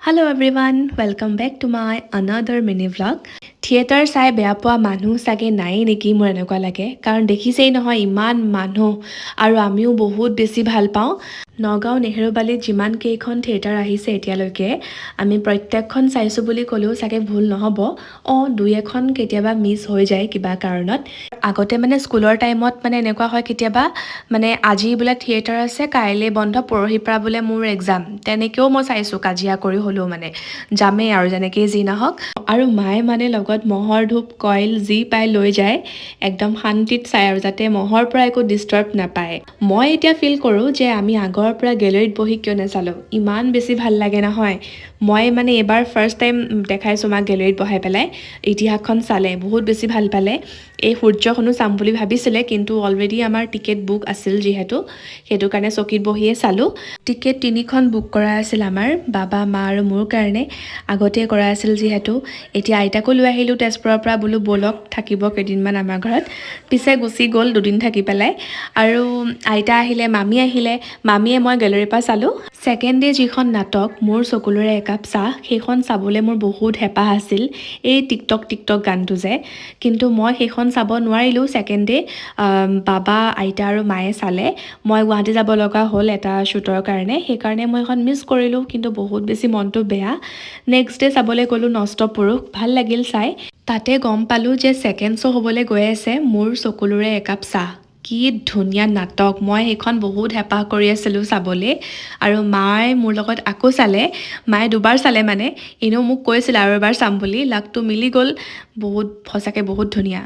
Hello everyone, welcome back to my another mini vlog. Theatre চাই বেয়া পোৱা মানুহ চাগে নায়েই নেকি, মোৰ এনেকুৱা লাগে। কাৰণ দেখিছেই নহয়, ইমান মানুহ আৰু আমিও বহুত বেছি ভাল পাওঁ। নগাঁও নেহেৰুবালিত যিমান কেইখন থিয়েটাৰ আহিছে এতিয়ালৈকে, আমি প্ৰত্যেকখন চাইছোঁ বুলি ক'লেও চাগে ভুল নহ'ব। অঁ, দুই এখন কেতিয়াবা মিছ হৈ যায় কিবা কাৰণত। আগতে মানে স্কুলৰ টাইমত মানে এনেকুৱা হয়, কেতিয়াবা মানে আজি বোলে থিয়েটাৰ আছে, কাইলৈ বন্ধ, পৰহিৰ পৰা বোলে মোৰ এক্সাম। তেনেকৈও মই চাইছোঁ, কাজিয়া কৰি হ'লেও মানে যামেই আৰু যেনেকেই যি নহওক। আৰু মায়ে মানে লগত মহৰ ধূপ, কইল যি পায় লৈ যায়, একদম শান্তিত চায় আৰু যাতে মহৰ পৰা একো ডিষ্টাৰ্ব নাপায়। মই এতিয়া ফিল কৰোঁ যে আমি আগৰ পৰা গেলেৰীত বহি কিয় নাচালোঁ। ইমান বেছি ভাল লাগে নহয়। মই মানে এইবাৰ ফাৰ্ষ্ট টাইম দেখাইছোঁ মাক গেলেৰীত বহাই পেলাই। ইতিহাসখন চালে, বহুত বেছি ভাল পালে। এই সূৰ্যখনো চাম বুলি ভাবিছিলে, কিন্তু অলৰেডি আমাৰ টিকেট বুক আছিল যিহেতু, সেইটো কাৰণে চকীত বহিয়ে চালোঁ। টিকেট তিনিখন বুক কৰা আছিল আমাৰ, বাবা, মা আৰু মোৰ কাৰণে আগতেই কৰা আছিল যিহেতু। এতিয়া আইতাকো লৈ আহিলোঁ তেজপুৰৰ পৰা। বোলো ব'লক, থাকিব কেইদিনমান আমাৰ ঘৰত। পিছে গুচি গ'ল দুদিন থাকি পেলাই। আৰু আইতা আহিলে, মামী আহিলে, মামীয়ে মই গেলেৰীৰ পৰা চালোঁ। ছেকেণ্ড ডে যিখন নাটক মোৰ চকুলোৰে একাপ চাহ, সেইখন চাবলৈ মোৰ বহুত হেঁপাহ আছিল, এই টিকটক টিকটক গানটো যে। কিন্তু মই সেইখন চাব নোৱাৰিলোঁ ছেকেণ্ড ডে। বাবা, আইতা আৰু মায়ে চালে। মই গুৱাহাটী যাব লগা হ'ল এটা শ্বুটৰ কাৰণে, সেইকাৰণে মই সেইখন মিছ কৰিলোঁ। কিন্তু বহুত বেছি মনটো বেয়া। নেক্সট ডে চাবলৈ গ'লোঁ নষ্ট পুৰুষ, ভাল লাগিল চাই। তাতে গম পালোঁ যে ছেকেণ্ড শ্ব' হ'বলৈ গৈ আছে মোৰ চকুলোৰে একাপ চাহ। কি ধুনীয়া নাটক! মই সেইখন বহুত হেঁপাহ কৰি আছিলোঁ চাবলৈ আৰু মায়ে মোৰ লগত আকৌ চালে। মায়ে দুবাৰ চালে মানে। এনেও মোক কৈছিলে আৰু এবাৰ চাম বুলি। লাকটো মিলি গ'ল। বহুত, সঁচাকৈ বহুত ধুনীয়া।